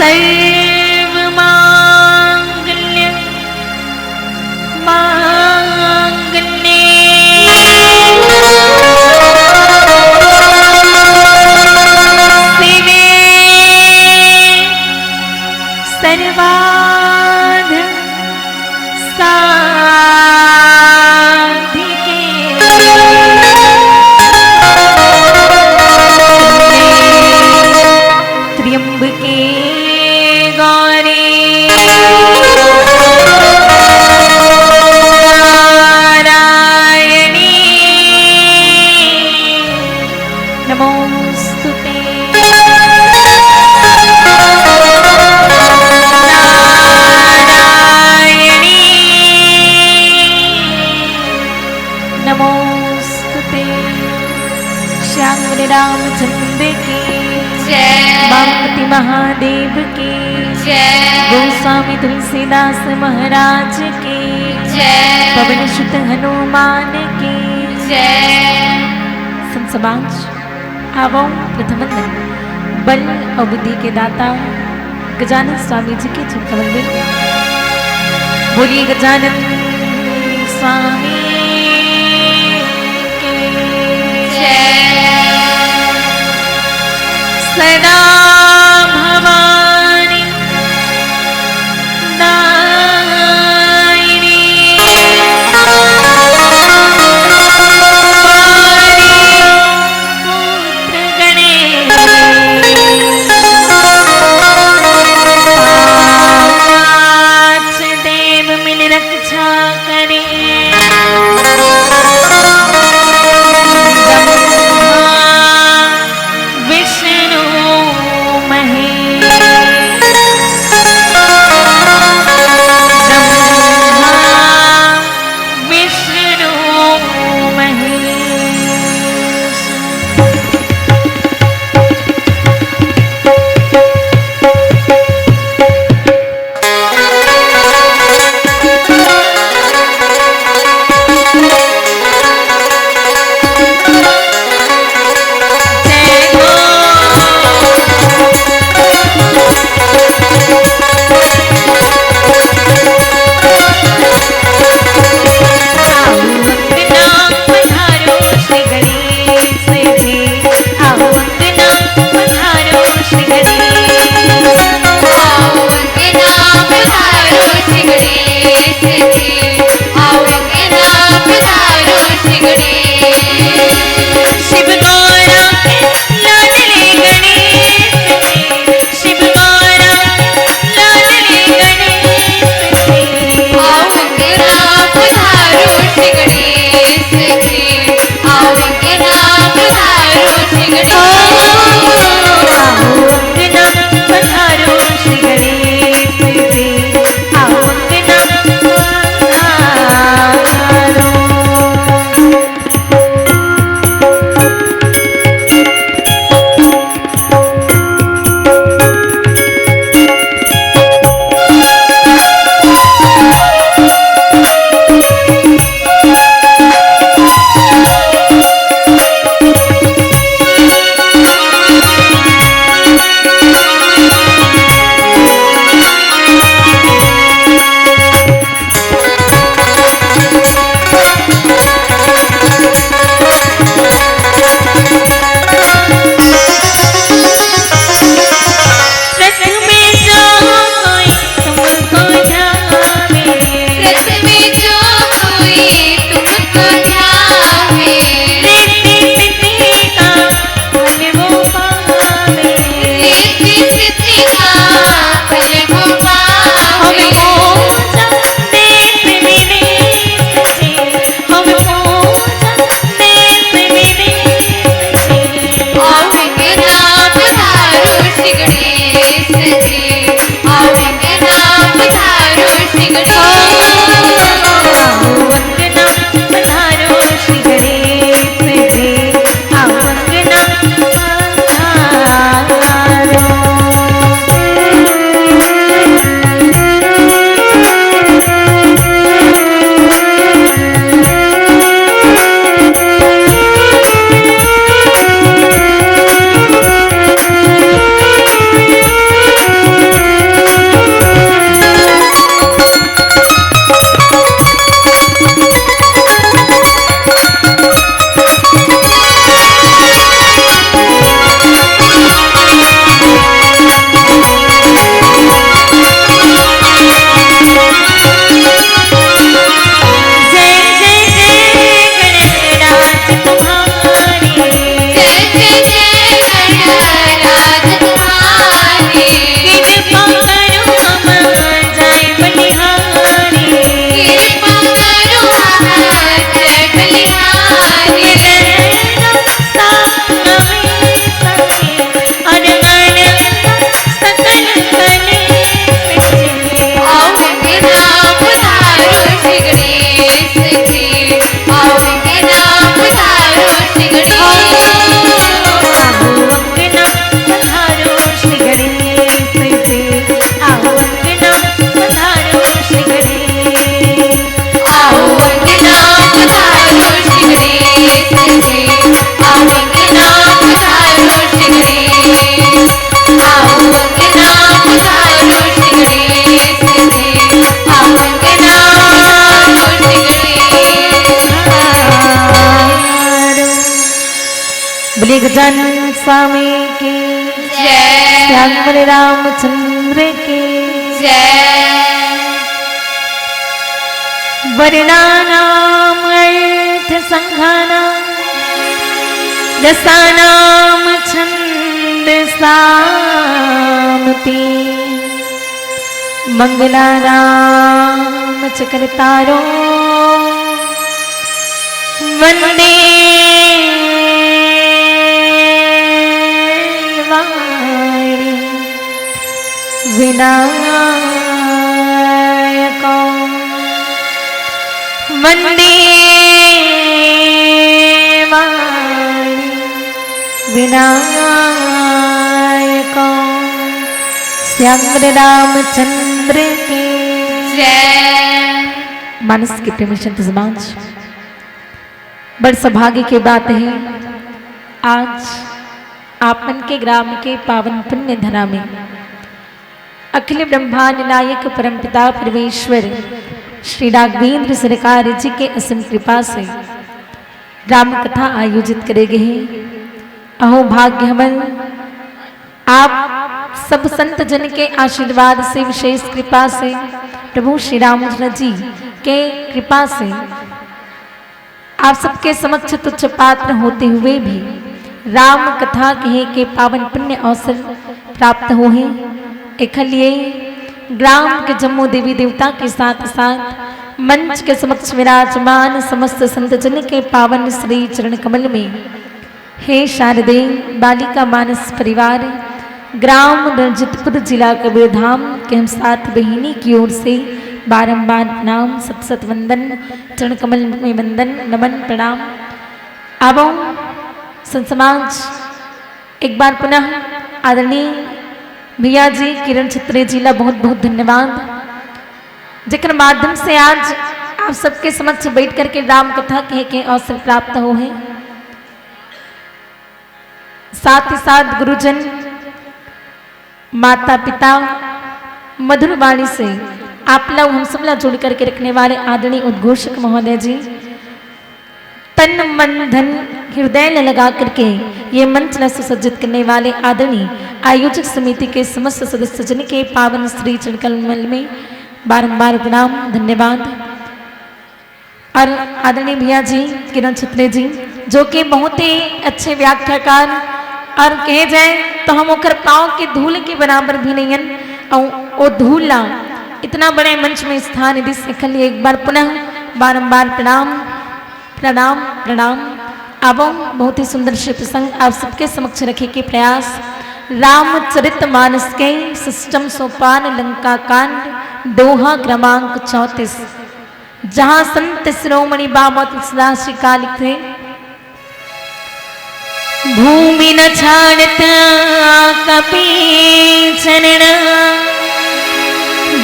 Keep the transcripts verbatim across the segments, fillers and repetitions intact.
सर्वमांगल्य मांगल्ये शिवे सर्वाध साधिके त्र्यंबके गौरी नारायणी नमोस्तुते। नारायणी नमोस्तुते। श्याम रामचंद्र की जय। मांगपति महादेव की जय। गोस्वामी तुलसीदास महाराज की जय। पवन सुत हनुमान की जय। संत समाज, आवो प्रथम वंदन बल अउ बुद्धि के दाता गजानन स्वामी जी के चरण कमल में। बोलिए गजानन स्वामी के जय। सदा भवानी दायिनी पुत्र गणे पाँच देव मिल रक्षा करे। ब्रह्मा विष्णु जन स्वामी की जय। श्याम रामचंद्र की जय। वर्णानाम अर्थ संघानाम रसानाम छंद सामती। मंगलानाम च कर्तारो वंदे वाणी विनायको। वंदे वाणी विनायको। श्याम रामचंद्र की जय। मानस के प्रेमी संत समाज, बड़ सौभाग्य के बात है, आज आप मन के ग्राम के पावन पुण्य धरा में अखिल ब्रह्मांड नायक परमपिता परमेश्वर श्री राघवेंद्र सरकार जी के असीम कृपा से राम कथा आयोजित करे गे हे। अहो भाग्य हमन, आप सब संत जन के आशीर्वाद से, विशेष कृपा से, प्रभु श्री रामचंद्र जी के कृपा से आप सबके समक्ष तुच्छ पात्र होते हुए भी राम कथा कहे के पावन पुण्य अवसर प्राप्त होहे। एखर लिए ग्राम के जम्मो देवी देवता के साथ साथ मंच के समक्ष विराजमान समस्त संत जन के पावन श्री चरण कमल में, हे शारदे बालिका मानस परिवार, ग्राम रणजीतपुर, जिला कबीरधाम के हम सात बहिनी की ओर से बारंबार प्रणाम, सत सत वंदन, चरण कमल में वंदन, नमन, प्रणाम। अब संत समाज, एक बार पुनः आदरणीय भैया जी किरण छत्री जी ला बहुत बहुत धन्यवाद, जेकर माध्यम से आज आप सबके समक्ष बैठ करके राम कथा कहे के अवसर प्राप्त होहे। साथ ही साथ गुरुजन, माता पिता, मधुर वाणी से आप लोग हम सब ला जोड़ करके रखने वाले आदरणीय उद्घोषक महोदय जी, तन मन धन हृदय ल लगा करके ये मंच ला सुसज्जित करने वाले आदरणीय आयोजक समिति के समस्त सदस्य जन के पावन श्री चरण कमल में बारंबार प्रणाम, धन्यवाद। और आदरणीय भैया जी किरण छत्री जी, जो कि बहुत ही अच्छे व्याख्याकार, और कहे जाए तो हम ओकर पाँव के धूल के बराबर भी नहीं हन, और वो धूल ला इतना बड़े मंच में स्थान दिस, एकर लिए एक बार पुनः बारंबार प्रणाम, प्रणाम, प्रणाम। अब बहुत ही सुंदर श्री प्रसंग आप सबके समक्ष रखे के प्रयास। रामचरित मानस के षष्ठम सोपान, लंका कांड, दोहा क्रमांक चौंतीस, जहाँ संत शिरोमणि बाबा तुलसीदास जी का लिखथे, भूमि न छाड़त कपि चरण,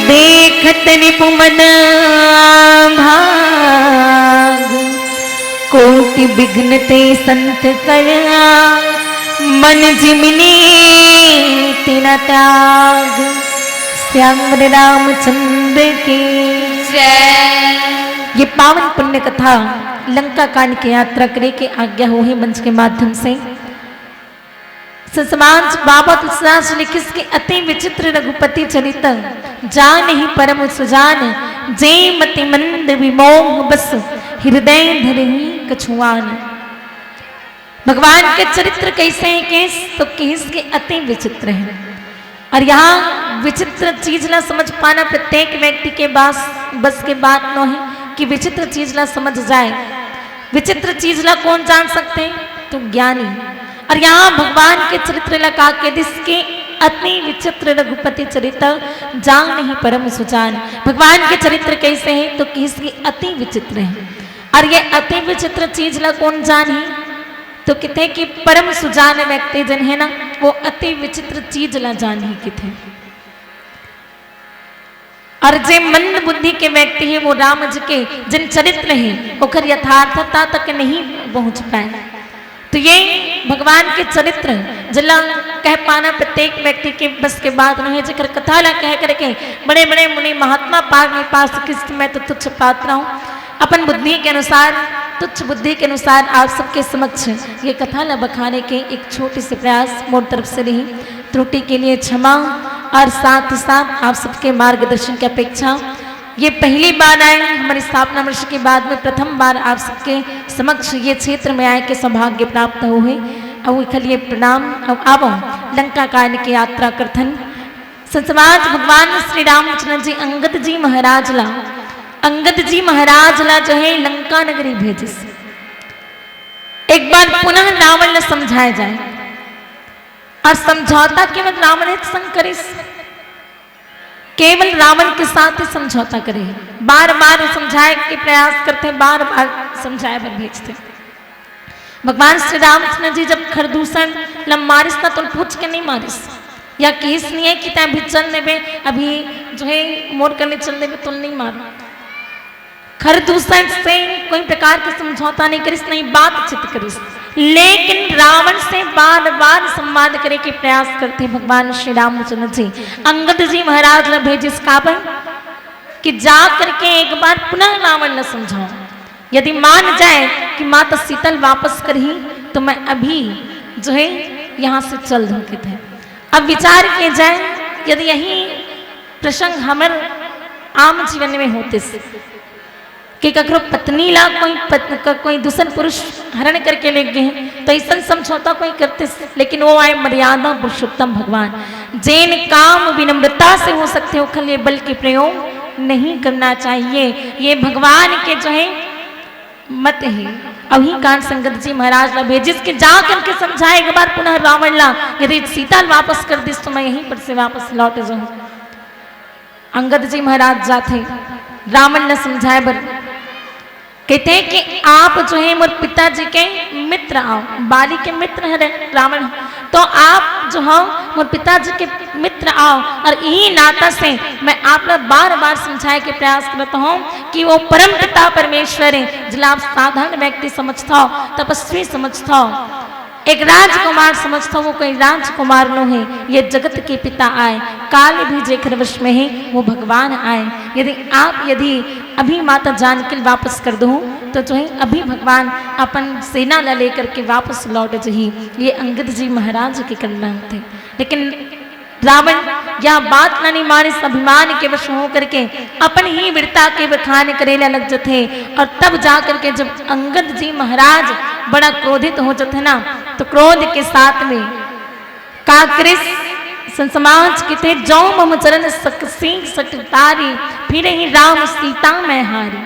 देखत रिपु मद भाग, कोटि विघ्न ते संत करा, मन जिम नीति न त्याग। श्याम रामचंद्र की जय। ये पावन पुण्य कथा लंका कांड के यात्रा करे के आज्ञा होहे मंच के माध्यम से। संत समाज, बाबा तुलसीदास लिखिस कि अति विचित्र रघुपति चरित, जानहि परम सुजान, जे मति मंद विमोह बस, हृदय धरहि कछुआन। भगवान के चरित्र कैसे है, केस तो केस के अति विचित्र है। और यहाँ विचित्र चीज ला समझ पाना प्रत्येक व्यक्ति के बस, बस के बात नो है कि विचित्र चीज ला समझ जाए। विचित्र चीज ला कौन जान सकते हैं? तो ज्ञानी। और यहाँ भगवान के चरित्र ला का के दिस के अति विचित्र रघुपति चरित्र, जानहि परम सुजान। भगवान के चरित्र कैसे है? तो केस के अति विचित्र है। और ये अति विचित्र चीज ला कौन जान है? तो किथे कि परम सुजान व्यक्ति जन है ना, वो अति विचित्र चीज ला जान ही किथे। और जे मंद बुद्धि के व्यक्ति है, वो राम जी के जिन चरित्र है, ओकर यथार्थता तक नहीं पहुंच पाए। तो ये भगवान के चरित्र जिला कह पाना प्रत्येक व्यक्ति के बस के बात नहीं है। जेकर कथा ला कह करके बड़े बड़े मुनि महात्मा पार नहीं पा सकिस, मैं तो तुच्छ पात्र हूँ। अपन बुद्धि के अनुसार तुच्छ बुद्धि के अनुसार आप सबके समक्ष ये कथा ला बखाने के एक छोटे से प्रयास मोर तरफ से रही। त्रुटि के लिए क्षमा और साथ ही साथ आप सबके मार्गदर्शन की अपेक्षा। ये पहली बार आए हमारी स्थापना वर्ष के बाद में, प्रथम बार आप सबके समक्ष ये क्षेत्र में आए के सौभाग्य प्राप्त हो है। और उनके लिए प्रणाम। अब आवो लंका कांड की यात्रा करथन। संत समाज, भगवान श्री रामचंद्र जी अंगद जी महाराज ला, अंगद जी महाराज ला जो है लंका नगरी भेजिस। एक बार पुनः रावण ला समझाया जाए। और समझौता केवल रावण के संग करिस, केवल रावण के साथ ही समझौता करे। बार बार समझाए के प्रयास करते, बार बार समझाए बर भेजते। भगवान श्री रामचंद्र जी जब खरदूषण ला मारिस ना, तो पूछ के नहीं मारिस, या केस नहीं है कि तैं अभी चल देबे, अभी जो है मोर कने चल देबे, तो नहीं मार। खरदूषण से कोई प्रकार के समझौता नहीं करिस, नहीं बातचीत करिस, लेकिन रावण से बार बार संवाद करे के प्रयास करते भगवान श्री रामचंद्र जी। अंगद जी महाराज ला भेजिस काबर कि जा करके एक बार पुनः रावण ला समझाओ, यदि मान जाए कि माता सीता ला वापस करही, तो मैं अभी जो है यहाँ से चल दूँ किथे। अब विचार किया जाए, यदि यही प्रसंग हमर आम जीवन में होतिस कि ककरो पत्नी ला कोई पत-, क-, कोई दूसर पुरुष हरण करके ले गए, तो ऐसन समझौता कोई करतिस? लेकिन वो आए मर्यादा पुरुषोत्तम भगवान, जेन काम विनम्रता से हो सकते हो, खले बल के प्रयोग नहीं करना चाहिए। ये भगवान के जो है मत है। अभी कांड संगत जी महाराज ला भेजिस कि जा करके समझाए एक बार पुनः रावण ला, यदि सीता ला वापस कर दिस तो मैं यहीं पर से वापस लौट जाऊं। अंगद जी महाराज जाथे रावण ला समझाए बर, कहते हैं कि आप जो है मोर पिताजी के मित्र आओ, बाली के मित्र है रावण, तो आप जो हो मोर पिताजी के मित्र आओ, और यही नाता से मैं आप ला बार बार समझाए के प्रयास करता हूँ कि वो परम पिता परमेश्वर है, जिला आप साधारण व्यक्ति समझता हो, तपस्वी समझता हो, एक राजकुमार समझता हो, वो कोई राजकुमार नो है, ये जगत के पिता आए, काल भी जेकर वश में है वो भगवान आए। यदि आप यदि अभी माता जानकी ला वापस कर दो तो जो है अभी भगवान अपन सेना ला लेकर के वापस लौट जही। ये अंगद जी महाराज के करना होते, लेकिन रावण यह बात ला नहीं मानिस, अभिमान के वश हो करके अपन ही वीरता के बखान करे ला लग जथे। और तब जा करके जब अंगद जी महाराज बड़ा क्रोधित हो जथे ना, तो क्रोध के साथ में काकरिस संत समाज किथे, "जो मम चरण सकसी सट तारी, फिरहिं राम सीता मैं हारी।"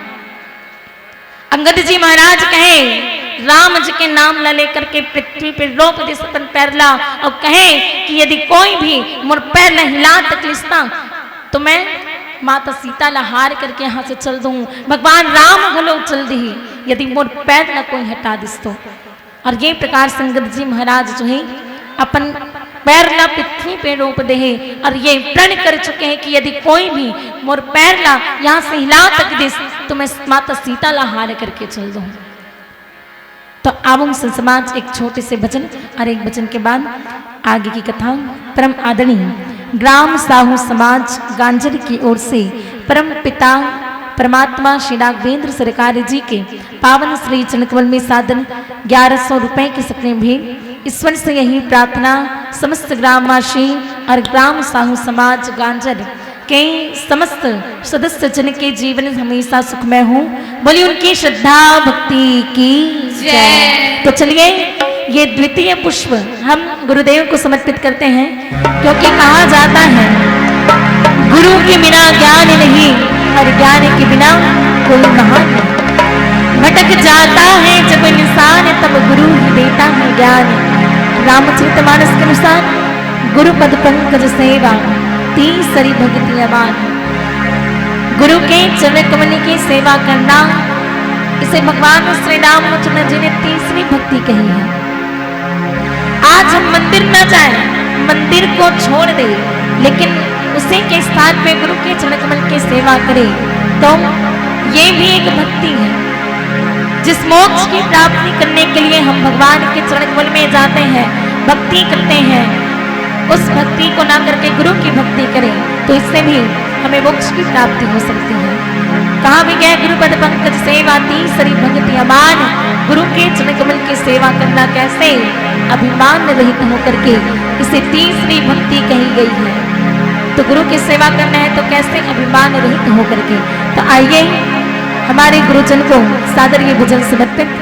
अंगद जी महाराज कहे, राम जी के नाम ला लेकर के पृथ्वी पे रोप दिस अपन पैर ला और कहे कि यदि कोई भी मोर पैर ला हिला तक लिसता तो मैं माता सीता ला हार करके यहाँ से चल दूँ। भगवान राम घलो चल दिही, यदि मोर पैर ला कोई हटा दिस तो। और ये प्रकार संगत जी महाराज जो है अपन पैर ला पृथ्वी पे रोप दे है और ये प्रण कर चुके हैं कि यदि कोई भी मोर पैर ला यहाँ से हिला तक दिस तो मैं माता सीता ला हार करके चल दूँ। तो आवो संत समाज एक छोटे से भजन और एक भजन के बाद आगे की कथा। परम आदरणीय ग्राम साहू समाज गांजर की ओर से परम पिता परमात्मा श्री राघवेंद्र सरकार जी के पावन श्री चरण कमल में सादर ग्यारह सौ रुपए के सपने भेंट। ईश्वर से यही प्रार्थना समस्त ग्रामवासी और ग्राम साहू समाज गांजर के समस्त सदस्य जन के जीवन हमेशा सुखमय हो। बोलिए उनकी श्रद्धा भक्ति की जय। जय। तो चलिए ये द्वितीय पुष्प हम गुरुदेव को समर्पित करते हैं, क्योंकि कहा जाता है गुरु के बिना ज्ञान नहीं और ज्ञान के बिना कोई महान नहीं। भटक जाता है जब इंसान तब गुरु ही देता है ज्ञान। रामचरित मानस के अनुसार गुरु पद पंकज सेवा तीसरी भक्ति अमान। गुरु के चरण कमल की सेवा करना, इसे भगवान श्री रामचंद्र जी ने तीसरी भक्ति कही है। आज हम मंदिर न जाएं, मंदिर को छोड़ दें, लेकिन उसी के स्थान पे गुरु के चरण कमल की सेवा करें, तो ये भी एक भक्ति है। जिस मोक्ष की प्राप्ति करने के लिए हम भगवान के चरण कमल में जाते हैं, भक्ति करते हैं, उस भक्ति को ना करके गुरु की भक्ति करें, तो इससे भी हमें मोक्ष की प्राप्ति हो सकती है। कहा भी गया, गुरु पद पंकज सेवा तीसरी भक्ति अमान। गुरु के चरण कमल की सेवा करना कैसे अभिमान रहित होकर के इसे तीसरी भक्ति कही गई है। तो गुरु की सेवा करना है तो कैसे अभिमान रहित होकर के। तो आइए हमारे गुरुजन को सादर ये भजन समर्पित।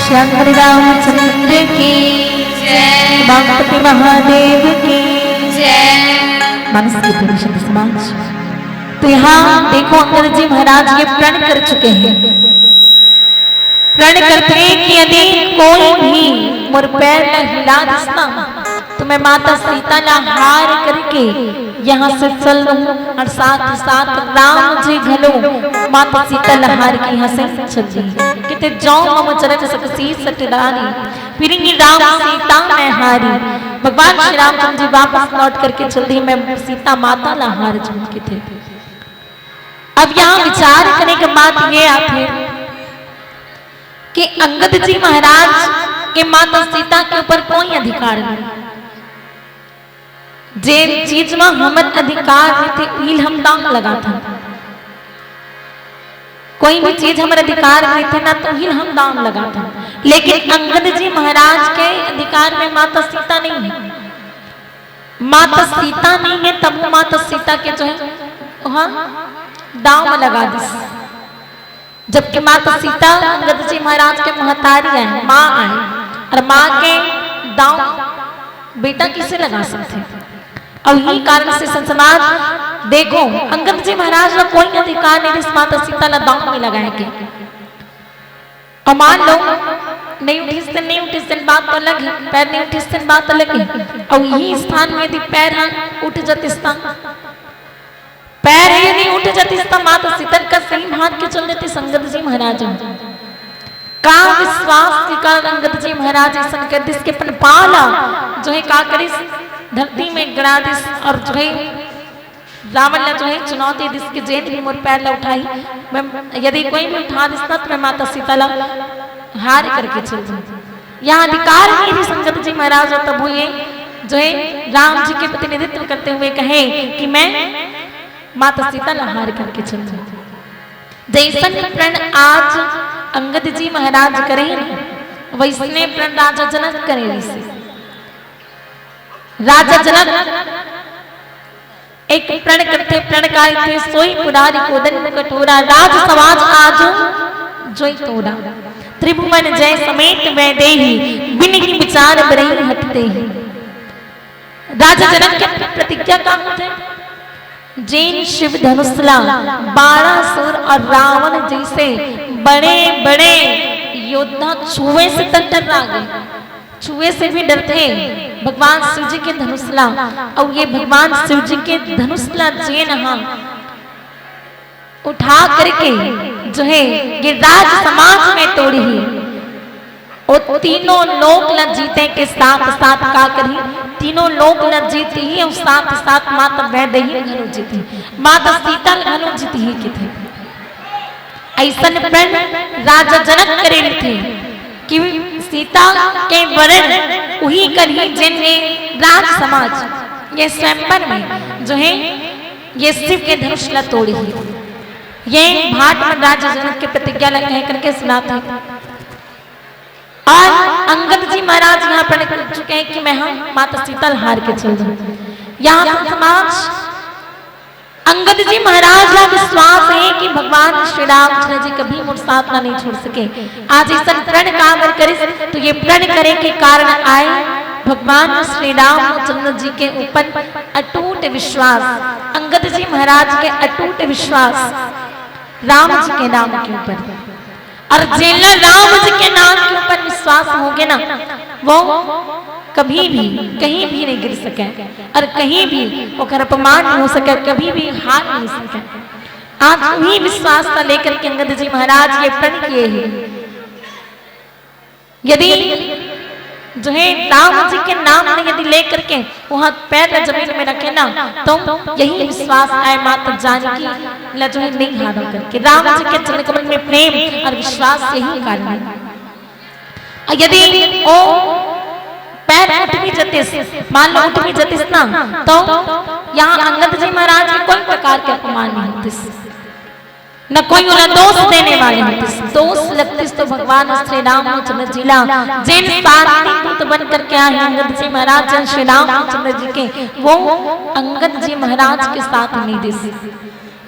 श्याम रामचंद्र की जय। उमापति महादेव की जय। मानस की पूर्ण समाज। तो यहाँ देखो, अंगद जी महाराज ये प्रण कर चुके हैं। प्रण करते हैं कि यदि कोई भी मोर पैर ला हिला दिस ना, तो मैं माता सीता ला हार करके यहाँ से चल दूँ और साथ ही साथ राम जी घलो माता सीता ला हार के यहाँ से चल दी। किते जाऊँ मम चरण सकसी सटनारी, फिरिंगी राम सीता मैं हारी। भगवान श्री रामचंद्र जी वापस लौट करके चल दी, मैं सीता माता ला हार चुके थे। अब यहाँ विचार करने के बात ये आथे कि अंगद जी महाराज के माता सीता के ऊपर कोई अधिकार नहीं। जे चीज में हमर अधिकार रहिथे, उही ल हम दांव लगाथन। कोई भी चीज हमर अधिकार में रहिथे ना, तो ही हम दांव लगाथन। लेकिन अंगद जी महाराज के अधिकार में माता सीता नहीं है, माता सीता नहीं है, तब वो माता सीता के जो है, वहाँ दांव में लगा दिस। जबकि माता सीता अंगद जी महाराज के महतारी आय, माँ आय, और माँ के दांव बेटा किसे लगा सकथे? अउ इही कारण से संत समाज देखो, अंगद जी महाराज ला कोई अधिकार नहीं दिस माता सीता ला दांव में लगाए के। अउ मान लो, नहीं उठिस तेन, नहीं उठिस तेन, बात तो अलग है, पैर नहीं उठिस तेन, बात अलग है। अउ इही स्थान में यदि पैर ह उठ जतिस त, पैर यदि उठ जतिस त माता सीता ल का सही भांज के चल देतिस अंगद जी महाराज ह। का विश्वास के कारण अंगद जी महाराज अइसन कर दिस के अपन पाँव ला जो है का करिस, धरती में गड़ा दिस और जो है रावण ला जो है चुनौती दिस के जेन भी मोर पैर ला उठाही, मैं यदि कोई भी उठा दिस ना तो मैं माता सीता ला हार करके चल जाऊँ। यहाँ अधिकार नहीं दिस अंगद जी महाराज, और तब वो ये जो है राम जी के प्रतिनिधित्व करते हुए कहे कि मैं माता सीता ला हार करके चल जाऊँ। जैसन प्रण आज अंगद जी महाराज करे ना, वैसने प्रण राजा जनक करे रहिसे। राजा जनक एक प्रण करथे, प्रण का थे, सोई पुरारी कोदन कटोरा, राज समाज आज जोई तोरा। त्रिभुवन जय समेत वैदेही, बिन ही विचार बरही हटते ही। राजा जनक के प्रतिज्ञा का होथे? जेन शिव धनुष ला बाणासुर और रावण जैसे बड़े-बड़े योद्धा छुए से तक डर्रा गे, छुए से भी डरथे भगवान शिव जी के धनुष ला। अउ ये भगवान शिव जी के धनुष ला जेन ह उठा करके जो है ये राज समाज में तोड़ही, वो तीनों लोक ला जीते के साथ साथ का करही, तीनों लोक ला जीतही और साथ साथ माता वैदेही घलो जीतही, माता सीता घलो जीतही किथे। अइसन प्रण राजा जनक करे रहिथे कि सीता के वरण उही करही जेन ये राज समाज, ये स्वयंवर में जो है ये शिव के धनुष ला तोड़ही। ये भाट में राजा जनक के प्रतिज्ञा ला कह करके सुनाथे। और अंगद जी महाराज यहाँ प्रण कर चुके हैं कि मैं हम माता सीता ला हार के चल दूँ। यहाँ संत समाज अंगद जी महाराज ला विश्वास है कि भगवान श्री रामचंद्र जी कभी मोर साथ ला नहीं छोड़ सके। आज अइसन प्रण का अगर करिस तो ये प्रण करे के कारण आय भगवान श्री रामचंद्र जी के ऊपर अटूट विश्वास, अंगद जी महाराज के अटूट विश्वास राम जी के नाम के ऊपर। और जेला राम जी के नाम के ऊपर विश्वास होगे ना, वो कभी भी कहीं भी नहीं गिर सके और कहीं भी ओकर अपमान नहीं हो सके, कभी भी हार नहीं सके। आज उही विश्वास ला लेकर के अंगद जी महाराज ये प्रण किए हैं। यदि जो है राम जी के नाम में यदि लेकर के वहाँ पैर ला जमीन में रखे ना, तो यही विश्वास आय माता जानकी ला जो है नहीं हारा करके। राम जी के चरण कमल में प्रेम और विश्वास यही कारण है। और यदि ओ पैर उठ भी जतिस, मान लो उठ भी जतिस ना, तो यहाँ अंगद जी महाराज के कोई प्रकार के अपमान नहीं होतिस, न कोई ओला दोष देने वाले होतिस। दोष लगतिस तो भगवान श्री रामचंद्र जी ला, जेन सारथी दूत बन करके आए हैं अंगद जी महाराज, जेन श्री रामचंद्र जी के, वो अंगद जी महाराज के साथ नहीं दिस।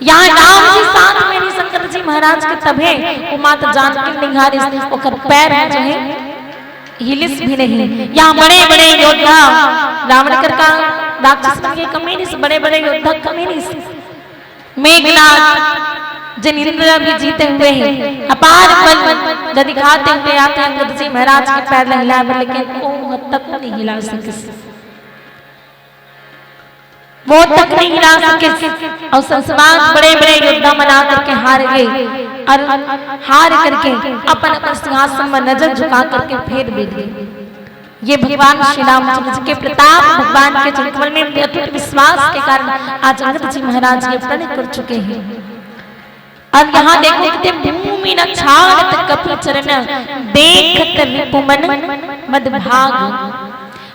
यहाँ राम जी साथ में नहीं, शंकर जी महाराज के तभे वो माता जानकी निहारिस, ओकर पैर में जो है हिलिस भी नहीं। यहाँ बड़े-बड़े योद्धा, रावण कर का राक्षस मन के कमी नहीं, बड़े-बड़े योद्धा कमी नहीं। मेघनाथ जेन इंद्र भी जीते हुए हैं, अपार बल ला दिखाते हुए आते हैं अंगद जी महाराज के पैर ला हिलाए बर, लेकिन वो हद तक नहीं हिला सके। वो तक नहीं हिला सके। और संत समाज बड़े-बड़े योद्धा मन आ करके हार गए और हार करके अपन अपन सिंहासन में नजर झुका करके फेर बैठ गए। ये भगवान श्री रामचंद्र जी के प्रताप, भगवान के चरण कमल में अटूट विश्वास के कारण आज अंगद जी महाराज ये प्रण कर चुके हैं। अब यहाँ देखो, कहते भूमि न छाड़त कपि चरण, देखत रिपुमन मद भाग।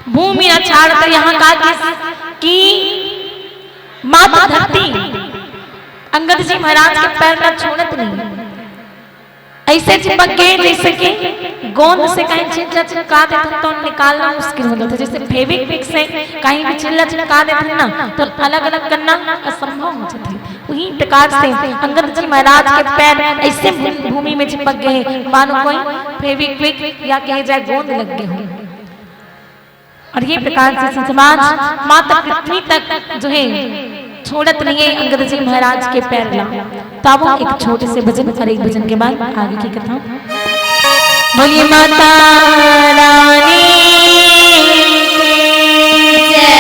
भूमि न छाड़त, यहाँ का कि, कि मात धरती अंगद जी महाराज के पैर ला छोड़त नहीं, अइसे चिपक गे जइसे कि गोंद से कहीं चीज ला चिपका देथन त निकालना मुश्किल हो जाथे। जइसे फेविक्विक से कहीं भी चीज ला चिपका देथन ना, त अलग-अलग करना असंभव हो जाथे। उही प्रकार से अंगद जी महाराज के पैर अइसे भू-, भूमि में चिपक गे हे, मानो कोई फेविक्विक या कहे जाए गोंद लग गे हो। अउ ये प्रकार से संत समाज माता पृथ्वी तक जो हे छोड़त नइ हे अंगद जी महाराज के पैर ला। त वो एक छोटे से भजन अउ एक भजन के बाद आगे की कथा। बोलिए माता रानी की जय।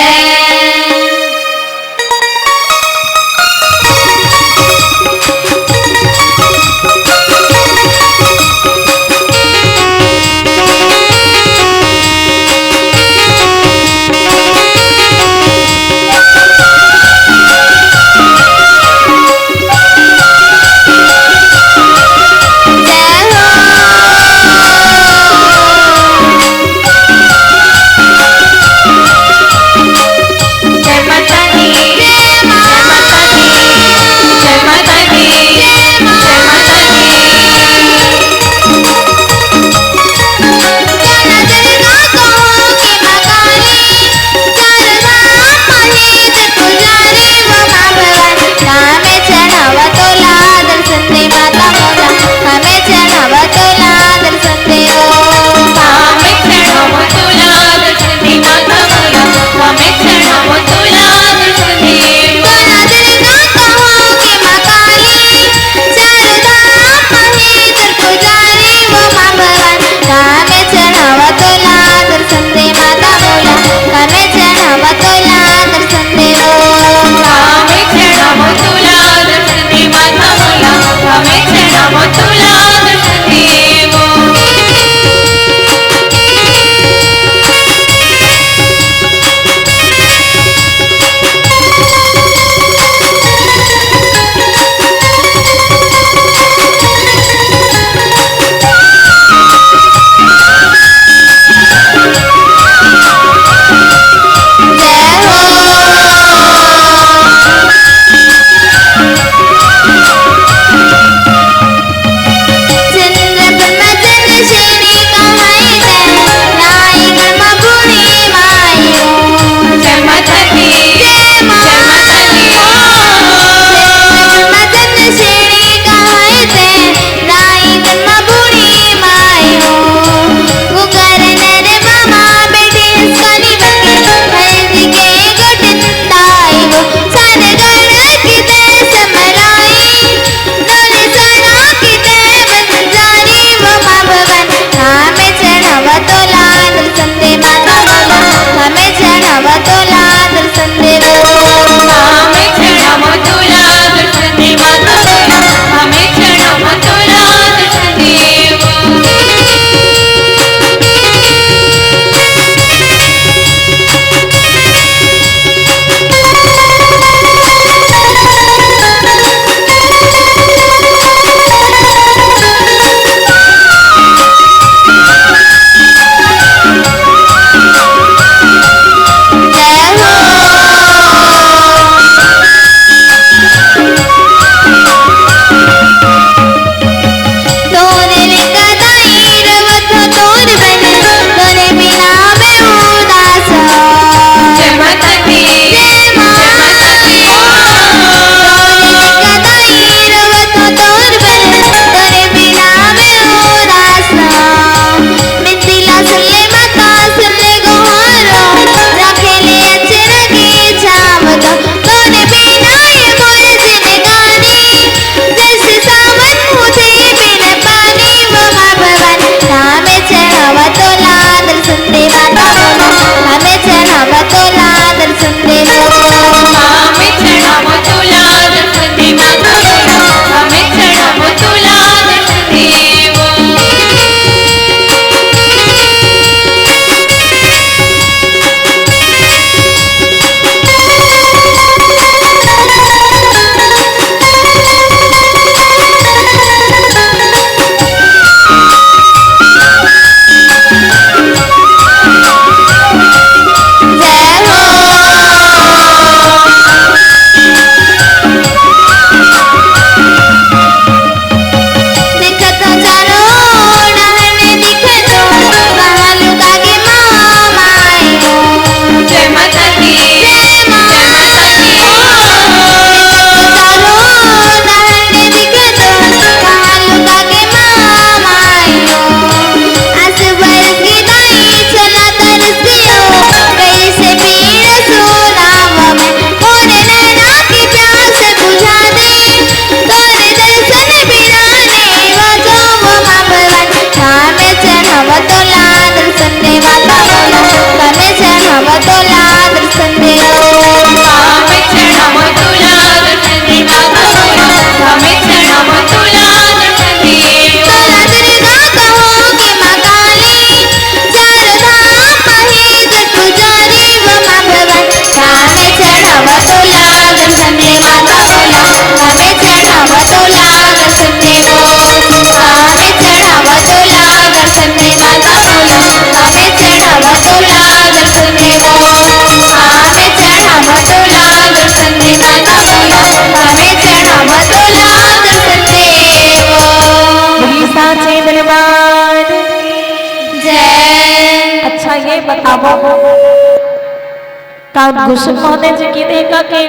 का गुरु महोदय जी के देखा के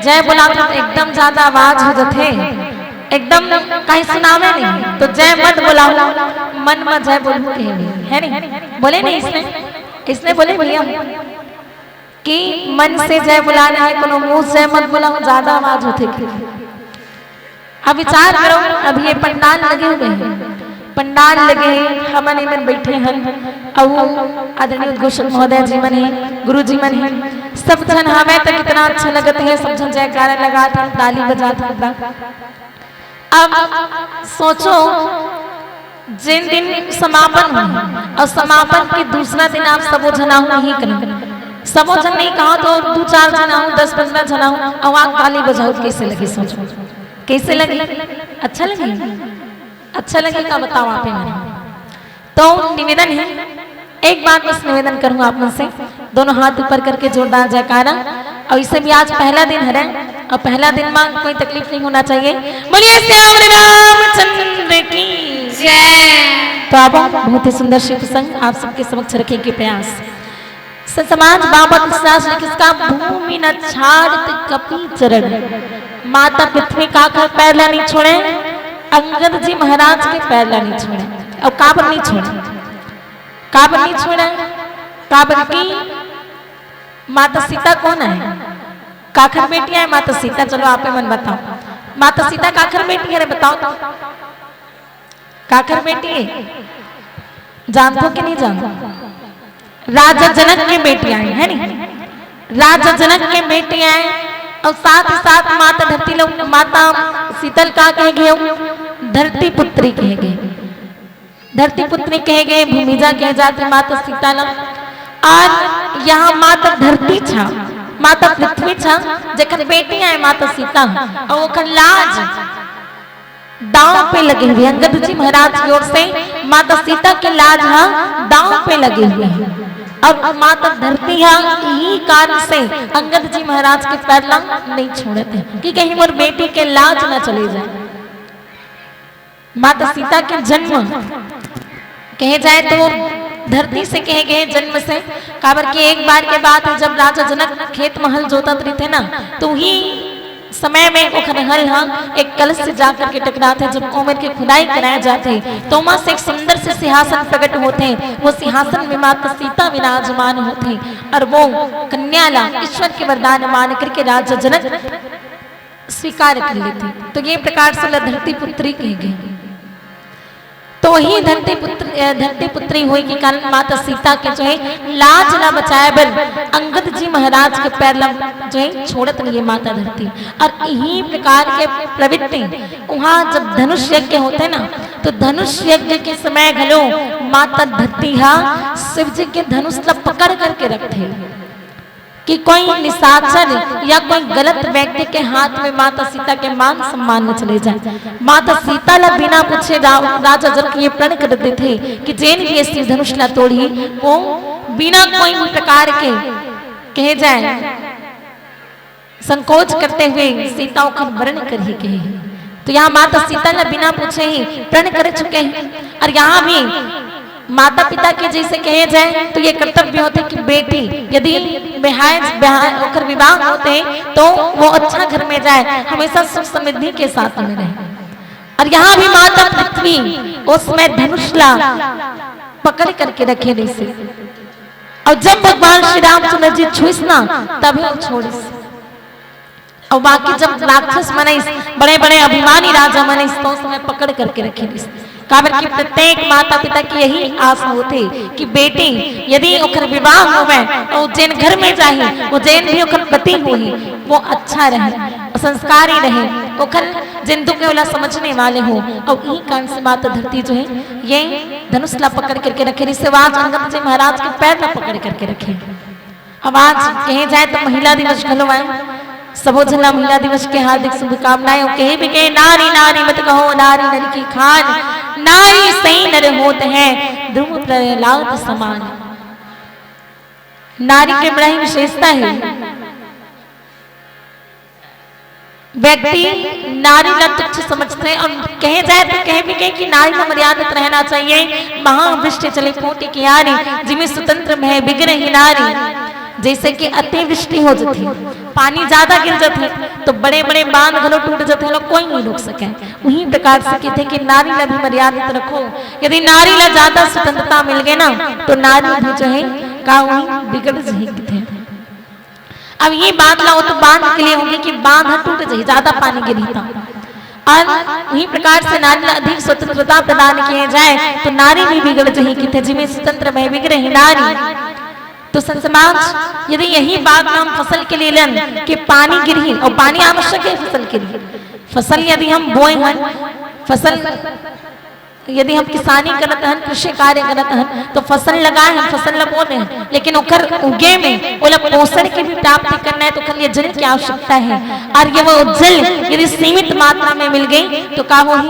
जय बुलात हन त एकदम ज्यादा आवाज हो जाथे, एकदम कहीं सुनावे नहीं, तो जय मत बुलाओ, मन में जय बोलू कहे नहीं, है नहीं? बोले नहीं इसने, इसने बोले भैया कि मन से जय बुलाना है, कोनो मुंह से मत बुलाओ, ज्यादा आवाज होथे। अब विचार करो, अभी ये पंडाल लगे हुए हैं, पंडाल लगे हैं, हमन एमन बैठे हन, अउ आदरणीय उद्घोषक महोदय जी मन हैं, गुरु जी मन हैं, सब झन हवे तो कितना अच्छा लगत है, सब झन जयकारा लगात हन, ताली बजात हन। अब सोचो, जिन दिन समापन हो और समापन के दूसरा दिन आप सबो झन आहू नहीं करो, सबो झन नहीं कहो तो दो चार झन आहू, दस पन्द्रह झन आहू, अउ आप ताली बजाओ, कैसे लगे? सोचो, कैसे लगे? अच्छा लगे? अच्छा लगे का बताओ आप ही मन। तो निवेदन है, एक बार बस निवेदन करूँ आप मन से, दोनों हाथ ऊपर करके जोरदार जयकारा। और इसे भी आज पहला दिन हरे, और पहला दिन में कोई तकलीफ नहीं होना चाहिए। बोलिए सियावर रामचंद्र की जय। तो आप बहुत ही सुंदर शिव प्रसंग आप सबके समक्ष रखने के प्रयास। संत समाज बाबा तुलसीदास जी किसका भूमि न छाड़त कपि चरण। माता पृथ्वी काखर पैर ला नहीं छोड़े, अंगद जी महाराज के पैर ला नहीं छोड़े। और काबर नहीं छोड़े? काबर नहीं छोड़े? काबर की माता सीता कौन है? काखर बेटी है माता सीता? चलो आप ही मन बताओ, माता सीता काखर बेटी है रे, बताओ तो। काखर बेटी है? जानथो कि नहीं जानथो? राजा जनक के बेटी आए, है नी? राजा जनक के बेटी आए और साथ ही साथ माता धरती ला, माता सीता ला का कहे गए? धरती पुत्री कहे गए, धरती पुत्री कहे गए, भूमिजा कहे जाथे माता सीता ला। और यहाँ माता धरती छा, माता पृथ्वी छा, जेकर बेटी आए माता सीता, और ओकर लाज दांव पे लगे हुए, अंगद जी महाराज की ओर से माता सीता के लाज हा दांव पे लगे हुए हैं। और माता धरती हा यही कारण से अंगद जी महाराज के पैर ला नहीं छोड़त है कि कहीं मोर बेटी के लाज ना चले जाए। माता सीता के जन्म कहे जाए तो धरती से कहे गए जन्म से, काबर के एक बार के बात है, जब राजा जनक खेत में हल जोतत रहिथे ना, तो उही समय में ओखर हल ह एक कलश से जाकर के टकराथे। जब ओमेर के खुदाई कराए जाथे, तो ओमा से एक सुंदर से सिंहासन प्रकट होथे। वो सिंहासन में माता सीता विराजमान होथे और वो कन्या ला ईश्वर के वरदान मान करके राजा जनक स्वीकार कर लेथे। तो ये प्रकार से ओला धरती पुत्री कहे गए। तो वही धरती पुत्र, अ, धरती पुत्री होए के कारण माता सीता के जो है लाज ला बचाए बर अंगद जी महाराज के पैर ला जो है छोड़त नहीं है माता धरती। और यही प्रकार के प्रवृत्ति वहाँ जब धनुष यज्ञ होथे ना, तो धनुष यज्ञ के समय घलो माता धरती हा शिव जी के धनुष ला पकड़ करके रखथे कि कोई निशाचर या कोई गलत व्यक्ति के हाथ में माता सीता के मान सम्मान न चले जाए। माता सीता ला बिना पूछे रा-, राजा जनक ये प्रण कर देथे कि जेन भी ये शिव धनुष ला तोड़ही, वो बिना कोई भी प्रकार के, कहे जाए, संकोच करते हुए सीता ओखर वरण करही कहे। तो यहाँ माता सीता ला बिना पूछे ही प्रण कर चुके हैं। और यहाँ भी माता पिता के जैसे कहे जाए तो ये कर्तव्य होथे कि बेटी यदि बिहाय, बिहाय ओकर विवाह होथे तो वो अच्छा घर में जाए, हमेशा सुख समृद्धि के साथ में रहे। और यहाँ भी माता पृथ्वी उस समय धनुष ला पकड़ करके रखे रहिसे, और जब भगवान श्री रामचंद्र जी छुइस ना, तभी वो छोड़िस। और बाकी जब राक्षस मन आइस, बड़े-बड़े अभिमानी राजा मन आइस, तो उस समय पकड़ करके रखे रहिस। काबर कि प्रत्येक माता पिता की यही आस होथे कि बेटी यदि ओकर विवाह होवे, तो जेन घर में जाही, वो जेन भी ओकर पति होही, वो अच्छा रहे, संस्कारी रहे, ओकर जेन दुख है ओला समझने वाले हो। और यही कारण से माता धरती जो है, ये धनुष ला पकड़ करके रखे रहिस, आज अंगद जी महाराज के पैर ला पकड़ करके रखे। अब आज कहे जाए तो महिला दिवस घलो आए, सबो झन ला महिला दिवस के हार्दिक शुभकामनाएं। और कहे भी कहे, नारी नारी मत कहो, नारी नर की खान, नारी सही नर होत है, ध्रुव प्रहलाद समान। नारी के बड़ा ही विशेषता है। व्यक्ति नारी ला तुच्छ समझथे और कहे जाए तो कहे भी कहे कि नारी ला मर्यादित रहना चाहिए। महावृष्टि चले कोटि कियारी, जिमे स्वतंत्र भए बिगड़ही नारी। जैसे कि अतिवृष्टि हो जथे, पानी ज्यादा गिर जथे, तो बड़े-बड़े बांध घलो टूट जथे, ओला कोई नहीं रोक सके। उही प्रकार से कथे कि नारी ला भी मर्यादित रखो। यदि नारी ला ज्यादा स्वतंत्रता मिल गे ना, तो नारी भी जो हे, का उही बिगड़ जही कथे। अब ये बात ला, वो तो बांध के लिए होगे कि बांध ह टूट जाही, ज्यादा पानी गिरही त। और उही प्रकार से नारी ला अधिक स्वतंत्रता प्रदान किए जाए, तो नारी भी बिगड़ जही कथे, जिमे स्वतंत्र भए बिगड़ही नारी। तो संत समाज, यदि यही बात ला हम फसल के लिए लेन कि पानी गिरही, और पानी आवश्यक हे फसल के लिए। फसल यदि हम बोए हन, फसल यदि हम किसानी करत हन, कृषि कार्य करत हन, तो फसल लगाए हन, फसल ला बोए हन, लेकिन ओकर उगे में ओला पोषण के भी प्राप्ति करना हे, तो ओकर लिए जल की आवश्यकता हे। और ये वो जल यदि सीमित मात्रा में मिल गे, तो का होही?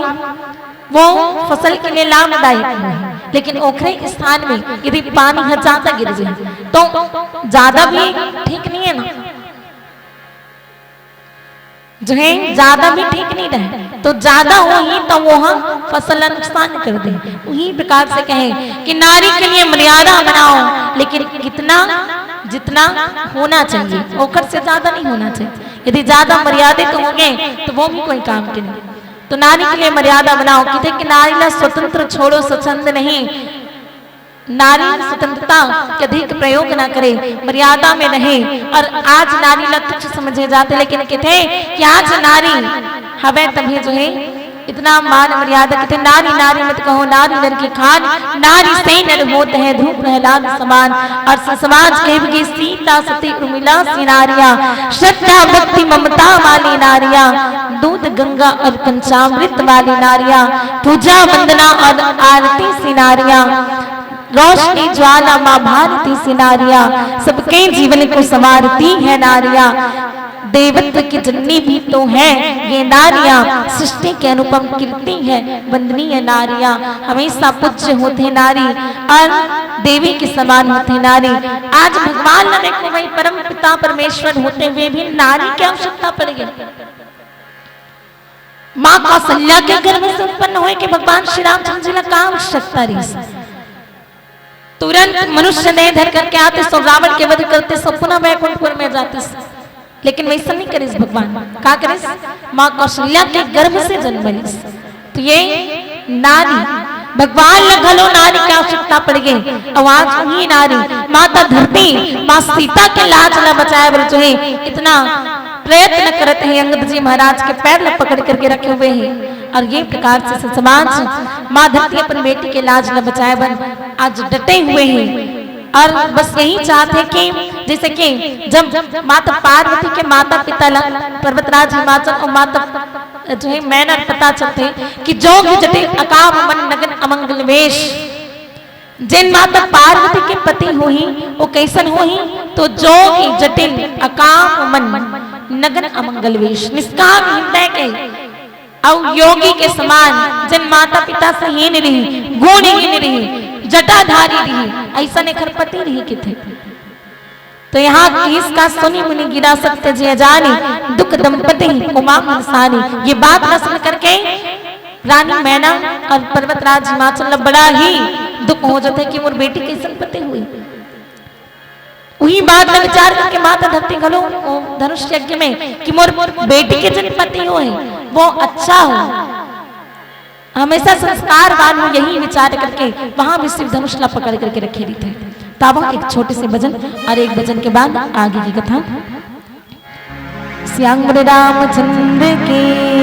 वो फसल के लिए लाभदायक होही। लेकिन ओकरे स्थान में यदि पानी ह ज्यादा गिर जाए, तो ज्यादा भी ठीक नहीं हे ना। जो हे, ज्यादा भी ठीक नहीं रहे, तो ज्यादा होही तो वो ह फसल ला नुकसान कर दे। उही प्रकार से कहे कि नारी के लिए मर्यादा बनाओ, लेकिन कितना, जितना होना चाहिए, ओकर से ज्यादा नहीं होना चाहिए। यदि ज्यादा मर्यादित होगे, तो वो भी कोई काम के नहीं। तो नारी के लिए मर्यादा बनाओ, कथे कि नारी ला स्वतंत्र छोड़ो, स्वच्छंद नहीं। नारी स्वतंत्रता के अधिक प्रयोग ना करे, मर्यादा में रहे। और आज नारी ला तुच्छ समझे जाथे, लेकिन कथे कि आज नारी हवे तभी जो हे इतना मान मर्यादा। कथे, "नारी नारी मत कहो, नारी नर की खान, नारी से नर होत है ध्रुव प्रहलाद समान।" और स-, समाज कहे कि सीता सती उर्मिला सी नारियां, श्रद्धा भक्ति ममता वाली नारियां, दूध गंगा और पंचामृत वाली नारियां, पूजा वंदना और आरती सी नारियां, रोशनी ज्वाला माँ भारती सी नारियां, सबके जीवन को संवारती है नारियां। देवत्व की जननी भी तो है ये नारियां, सृष्टि के अनुपम कीर्ति है, वंदनीय नारियां। हमेशा पूज्य होथे नारी और देवी के समान होथे नारी। आज भगवान ला देखो भाई, परम पिता परमेश्वर होते हुए भी नारी की आवश्यकता पड़ गई। माँ कौशल्या के गर्भ से उत्पन्न होय के भगवान श्री रामचंद्र जी ला का आवश्यकता रहिस? तुरंत मनुष्य देह धर करके आतिस, रावण के वध करतिस, पुनः वैकुंठपुर में जातिस। लेकिन वैसा नहीं करिस भगवान। का करिस? माँ कौशल्या के गर्भ से जन्म लिस। तो ये नारी, भगवान ला घलो नारी की आवश्यकता पड़ गई। और आज उही नारी माता धरती, माँ सीता के लाज ला बचाए बर जो हे इतना प्रयत्न करत हे, अंगद जी महाराज के पैर ला पकड़ करके रखे हुए हे। और ये प्रकार से समाज, माँ धरती अपन बेटी के लाज ला बचाए बर आज डटे हुए हे। और बस यही चाहत हे कि जैसे कि जब माता पार्वती के माता पिता ला, पर्वतराज हिमाचल और माता जो हे मैना पता चलथे कि जोग जटिल अकाम मन नगन अमंगल वेश। जेन माता पार्वती के पति होही, वो कैसन होही? तो जोग जटिल अकाम मन नगन अमंगल वेश, निष्काम हृदय के अउ योगी के समान, जेन माता पिता से हीन रही, गुणहीन रही, जटाधारी रही, अइसन एखर पति रही कथे। तो यहाँ किहिस का सुनि मुनि गिरा सत्य जिय जानी, दुख दंपति उमा मन सानी। ये बात ला सुन करके रानी मैना और पर्वतराज हिमाचल ला बड़ा ही दुख हो जाथे कि मोर बेटी कइसन पति होही। उही बात ला विचार करके माता धरती घलो ओ धनुष यज्ञ में कि मोर, मोर बेटी के जेन पति होही, वो अच्छा हो। हमेशा संस्कारवान हो, यही विचार करके वहां भी शिव धनुष ला पकड़ करके रखे रहिथे। तावा एक छोटे से भजन और एक भजन के बाद आगे की कथा। श्याम रामचंद्र की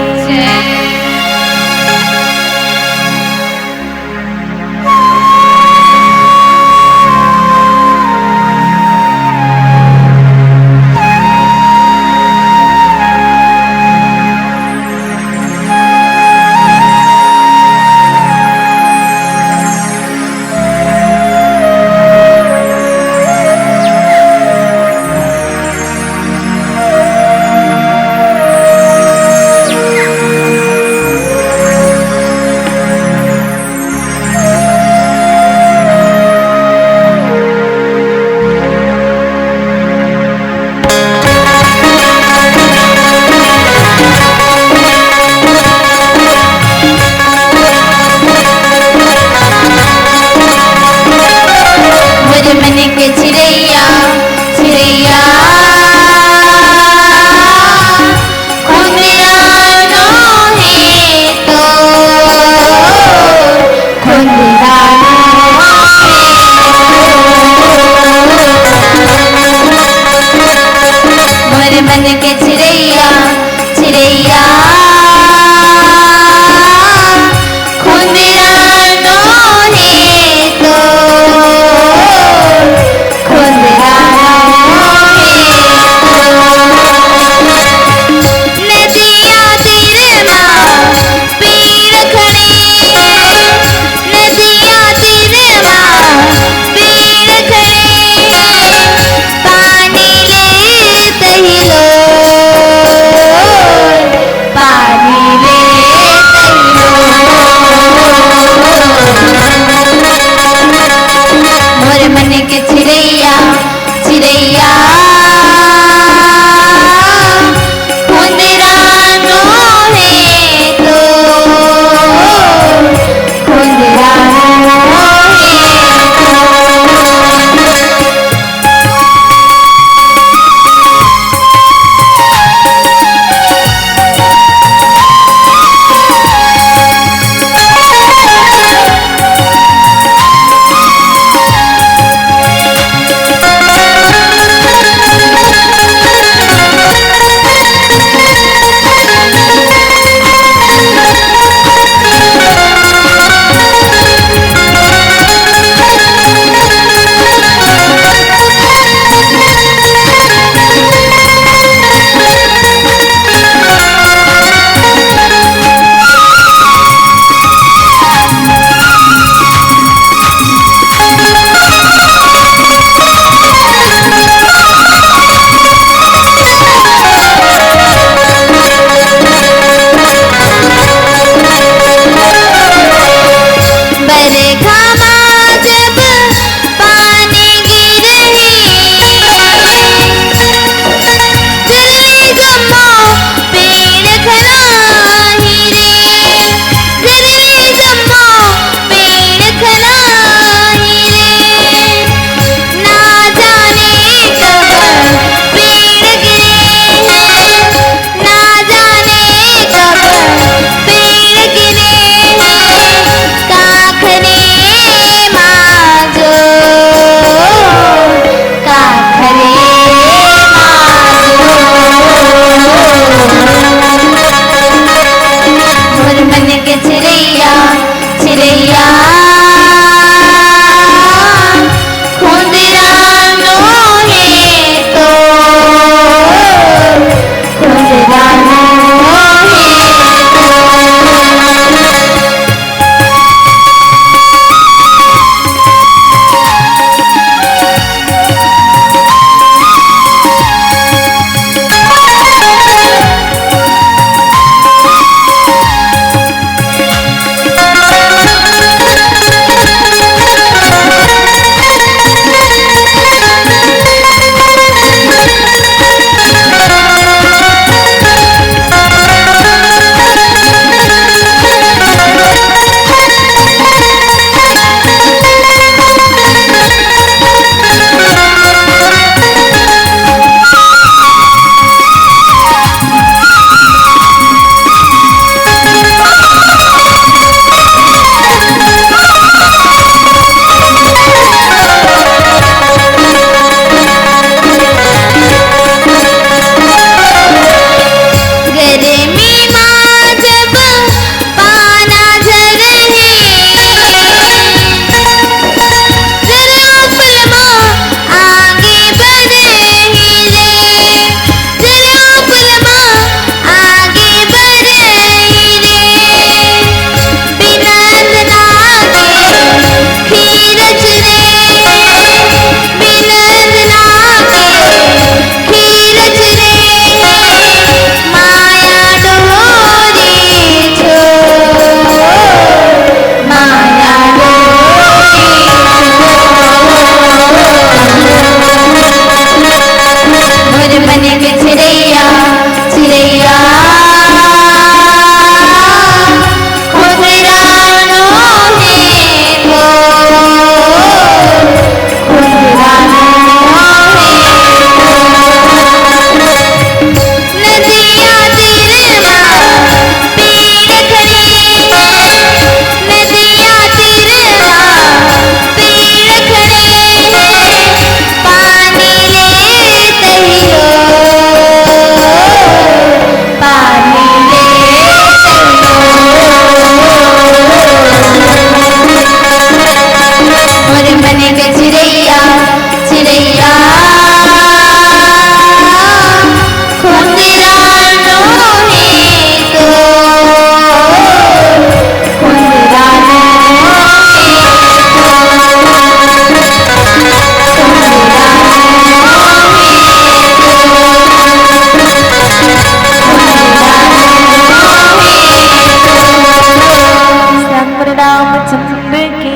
रामचंद्र की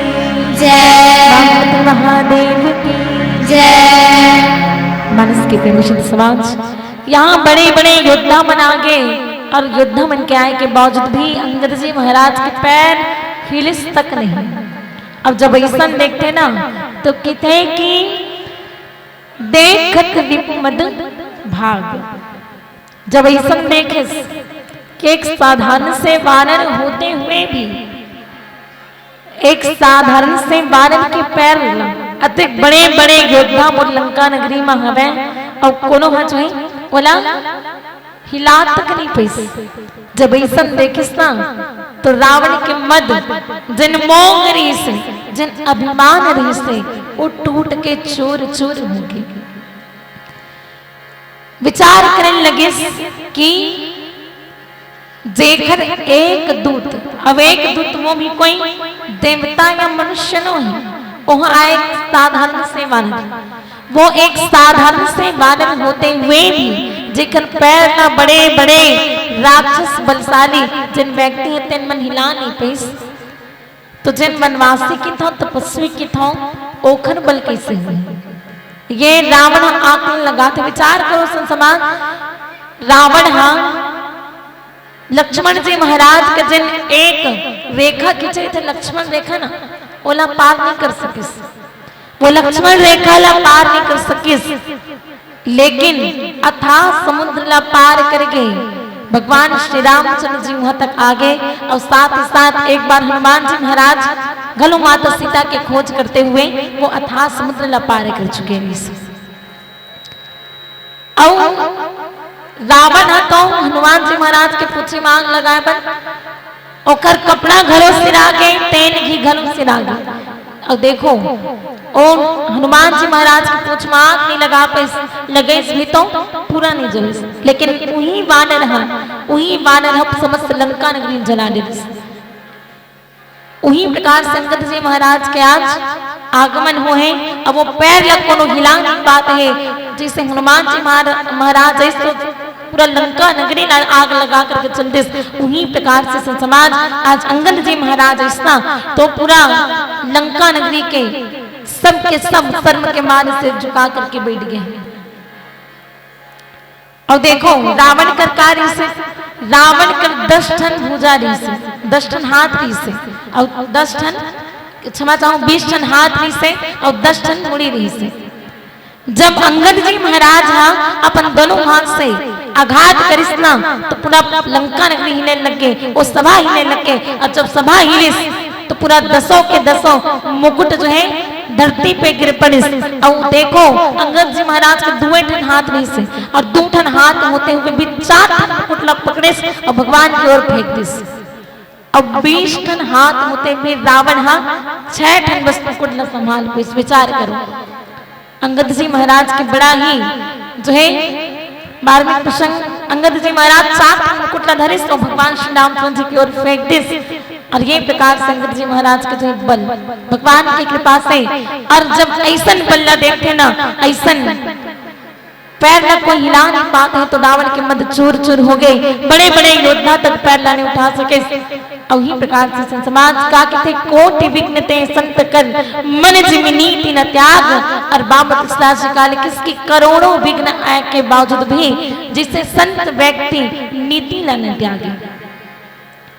जय। पार्वती महादेव की जय। मानस के प्रेमी संत समाज, यहाँ बड़े बड़े योद्धा मन आ गए और योद्धा मन के आए के बावजूद भी अंगद जी महाराज के पैर हिलिस तक नहीं। अब जब ऐसा देखते ना तो कहते हैं कि देखत रिपु मद भाग। जब ऐसा देखे कि एक साधारण से वानर होते हुए भी, एक साधारण से वानर के पैर ला, अतेक बड़े बड़े योद्धा मोर लंका नगरी में हवे, और कोनो ह जो है बोला हिला तक नहीं पैस। जब ऐसा देखिस ना तो रावण के मद, जिन मोंग रहिस, जिन अभिमान रहिस, वो टूट के चूर चूर हो गए। विचार करने लगिस कि जेकर एक दूत, अब एक दूत वो भी कोई देवता या मनुष्य नो है, वो आए साधारण से वानर। वो एक साधारण से वानर होते हुए भी जेकर पैर ना बड़े बड़े राक्षस बलशाली जिन व्यक्ति है तेन मन हिला नहीं पैस, तो जिन वनवासी की थो, तपस्वी की थो, ओखर बल कैसे हुए? ये रावण आकलन लगा थे। विचार करो संत समाज, रावण हा लक्ष्मण जी महाराज के जिन एक रेखा खींचे थे, लक्ष्मण रेखा ना, ओला पार नहीं कर सकिस। वो लक्ष्मण रेखा ला पार नहीं कर सकिस, लेकिन अथाह समुद्र ला पार करके भगवान श्री रामचंद्र जी वहां तक आ गए और साथ ही साथ एक बार हनुमान जी महाराज घलो माता सीता के खोज करते हुए वो अथाह समुद्र ला पार कर चुके हैं। और रावण ह तो हनुमान जी महाराज के पूछी मांग लगाए बर ओकर कपड़ा घलो सिरा गे, तेन घी घलो सिरा गे। और देखो, ओ हनुमान जी महाराज के पूछ मांग नहीं लगा पैस, लगेस भी तो पूरा नहीं जलिस। लेकिन उही वानर ह, उही वानर ह समस्त लंका नगरी जला देस। उही प्रकार से अंगद जी महाराज के आज आगमन हो है। अब वो पैर ला कोनो हिला नहीं पात है, जैसे हनुमान जी महारा-, महाराज ऐसे पूरा लंका नगरी ला आग लगा करके चल देस। उही प्रकार से संत समाज आज अंगद जी महाराज ऐसा तो पूरा लंका नगरी के सब के सब शर्म के मारे सिर झुका करके बैठ गए हैं। और देखो, रावण कर का रहिसे, रावण कर दस ठन भुजा रहिसे, दस ठन हाथ रहिसे, और दस ठन, क्षमा चाहूँ, बीस ठन हाथ रहिसे और दस ठन मुड़ी रहिसे। जब अंगद जी महाराज हा अपन दोनों हाथ से आघात करिस ना, तो पूरा लंका नगरी हिले लग गे, वो सभा हिले लग गे। और जब सभा हिलिस, तो पूरा दसों के दसों मुकुट जो है धरती पे गिर पड़िस। और देखो, अंगद जी महाराज के दुए ठन हाथ रहिसे और दू ठन हाथ होते हुए भी चार ठन मुकुट ला पकड़िस और भगवान की ओर फेंक दिस। अब बीस ठन हाथ होते हुए रावण हा छह ठन बस मुकुट ला संभाल पाइस। विचार करो, अंगद जी महाराज के बड़ा ही जो है मार्मिक प्रसंग। अंगद जी महाराज चार ठन मुकुट ला धरिस तो भगवान श्री रामचंद्र जी की ओर फेंक दिस। और ये प्रकार से अंगद जी महाराज के जो है बल भगवान की कृपा से, और जब ऐसन बल ला देखते ना, ऐसन पैर ला कोई हिला नहीं पात है, तो रावण के मद चूर चूर हो गए। बड़े बड़े योद्धा तक पैर ला नहीं उठा सके। और ही प्रकार से संत समाज का कहते, कोटि विघ्न ते संत कर, मन जिम नीति न त्याग। और बाबा तुलसीदास जी काले किसकी करोड़ों विघ्न आए के बावजूद भी जिससे संत व्यक्ति नीति ला न त्यागे।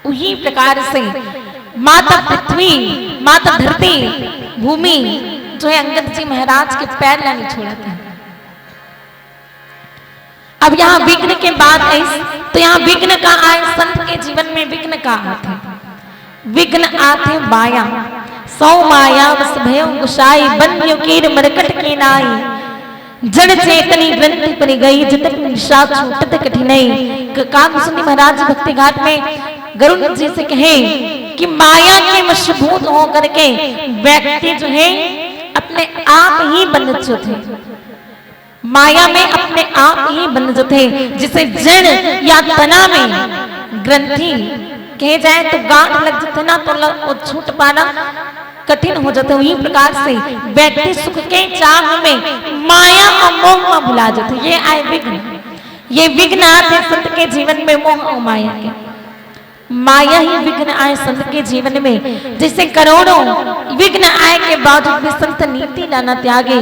उही प्रकार से माता पृथ्वी, माता धरती, भूमि जो है अंगद जी महाराज के पैर ला नहीं छोड़ा था। अब यहाँ विघ्न के बात आई, तो यहाँ विघ्न का आए, संत के जीवन में विघ्न का आथे? विघ्न आथे माया। सौ माया वश भयो गुसाई, बन यो कीर मरकट के नाई। जड़ चेतनी ग्रंथि परि गई, जितन निशा छूटत कठिनाई। क-, काग भूषण जी महाराज भक्ति घाट में गरुड़ जी से कहे कि माया के वशीभूत होकर के व्यक्ति जो है अपने आप ही बंध जाते हैं। माया में अपने आप ही बंध जाते हैं, जिसे जड़ या तना में ग्रंथि कहे जाए तो गांठ लग जाते ना, तो ल-, वो छूट पाना कठिन हो जाता है। उही प्रकार से व्यक्ति सुख के चाह में माया और मोह में भुला जाते। ये आए विघ्न, ये विघ्न आते संत के जीवन में मोह और माया के। माया ही विघ्न आय संत के जीवन में। जैसे करोड़ों विघ्न आय के बावजूद भी संत नीति ला न त्यागे,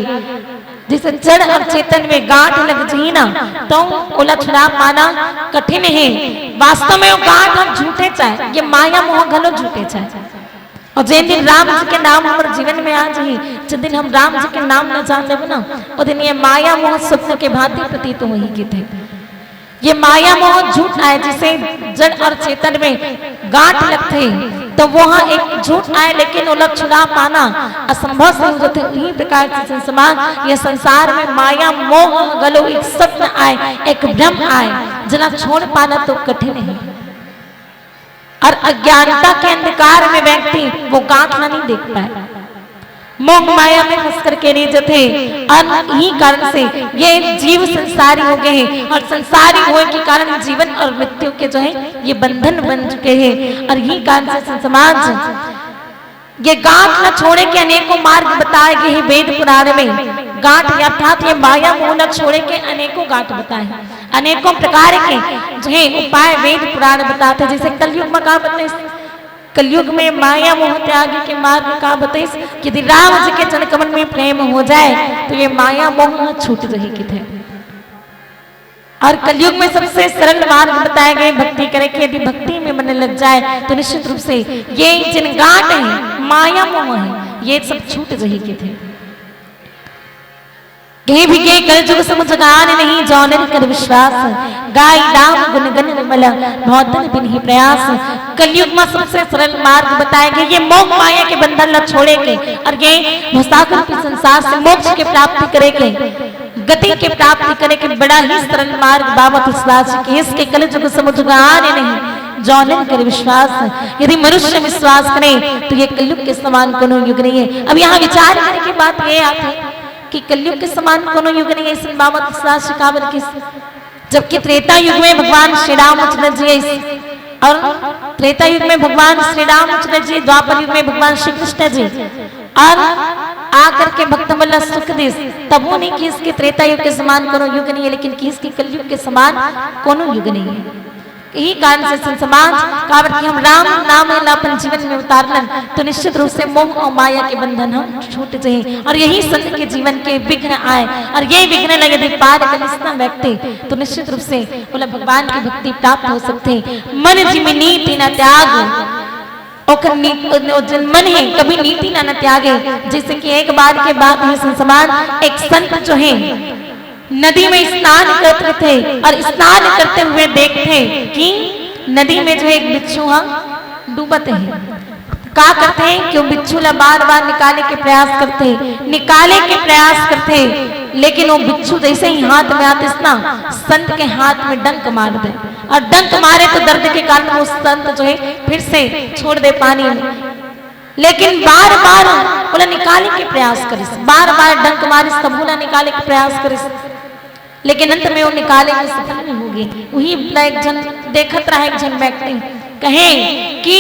जैसे जड़ और चेतन में गांठ लग जही ना, तो ओला छुड़ा पाना कठिन हे। वास्तव में वो गांठ हम छूटे चाहे, ये माया मोह घलो छूटे चाहे। और जिन दिन राम जी के नाम हमर जीवन में आ जाही, जिन दिन हम राम जी के नाम न जान लेबो ना, ओ दिन ये माया मोह स्वप्न के भांति प्रतीत होही किथे। ये माया मोह झूठ आय, जिसे जड़ और चेतन में गांठ लगथे, तो वो ह एक झूठ आय, लेकिन ओला छुड़ा पाना असंभव से हो जाथे। उही प्रकार से संसार, ये संसार में माया मोह घलो एक स्वप्न आय, एक भ्रम आय, जेला छोड़ पाना तो कठिन हे। और अज्ञानता के अंधकार में व्यक्ति वो गांठ ला नहीं देख पाए। मोह माया में फंस करके रह जाथे। और यही कारण से ये जीव संसारी हो गए हैं और संसारी होए के कारण जीवन और मृत्यु के जो है ये बंधन बन चुके हैं। और यही कारण से समाज ये गांठ ला छोड़े के अनेकों मार्ग बताए गए हैं वेद पुराण में। गांठ अर्थात ये माया मोह ला छोड़े के अनेकों गांठ बताए हैं, अनेकों प्रकार के जो है उपाय वेद पुराण बताते हैं। जैसे कलयुग में का बताइस, कलयुग में माया मोह त्याग के मार्ग का बताइस कि यदि राम जी के चरण कमल में प्रेम हो जाए तो ये माया मोह छूट जाही किथे। और कलयुग में सबसे सरल मार्ग बताए गए भक्ति करे के, यदि भक्ति में मन लग जाए तो निश्चित रूप से ये जिन गांठ है, माया मोह है, ये सब छूट जाही किथे। कहीं भी के कलयुग सम जगान नहीं, जौनन कर विश्वास। गाई राम गुण गण विमल, भौतन बिन ही प्रयास। कलयुग में सबसे सरल मार्ग बताए गए, ये मोह माया के बंधन ला छोड़े के और ये भवसागर रूपी संसार से मोक्ष के प्राप्ति करे के, गति के प्राप्ति करे के बड़ा ही सरल मार्ग बाबा तुलसीदास जी के। इसके कलयुग सम जगान नहीं, जौनन कर विश्वास। यदि मनुष्य विश्वास करे तो ये कलयुग के समान कोनो युग नहीं है। अब यहाँ विचार करे के बात ये आथे कि कलयुग के समान कोनो युग नहीं है, अइसन बाबा तुलसीदास जी काबर किहिस। जबकि त्रेता युग में भगवान श्री रामचंद्र जी अइस, और त्रेता युग में भगवान श्री रामचंद्र जी, द्वापर युग में भगवान श्री कृष्ण जी, और आकर के भक्त मन ला सुख दिस, तभो नहीं किहिस कि त्रेता युग के समान कोनो युग नहीं है, लेकिन किहिस कि कलयुग के समान कोनो युग नहीं है। यही कारण से संत समाज काबर कि हम राम नाम ला अपन जीवन में उतारलन, तो निश्चित रूप से मोह और माया के बंधन हम छूट जाही। और यही संत के जीवन के विघ्न आय, और ये विघ्न ला यदि पार करिस ना व्यक्ति, तो निश्चित रूप से ओला भगवान की भक्ति प्राप्त हो सकथे। मन जिम नीति न त्याग, ओकर नी-, ओ जन मन हे, कभी नीति ला न त्यागे। जैसे कि एक बार के बात हे संत समाज, एक संत जो हे, नदी में स्नान करत रहिथे और स्नान करते हुए देखथे कि नदी में जो है एक बिच्छू ह डूबत हे। का करथे कि वो बिच्छू ला बार-बार निकाले के प्रयास करथे, निकाले के प्रयास करथे, लेकिन वो बिच्छू जैसे ही हाथ में आतिस ना, संत के हाथ में डंक मार दे, और डंक मारे तो दर्द के कारण वो संत जो है फिर से छोड़ दे पानी में। लेकिन बार-बार ओला निकाले के प्रयास करिस, बार-बार डंक मारिस, तब ओला निकाले के प्रयास करिस, लेकिन अंत में वो निकाले में सफल नहीं होगे। उही ला एक झन देखत रहा, एक झन व्यक्ति कहे कि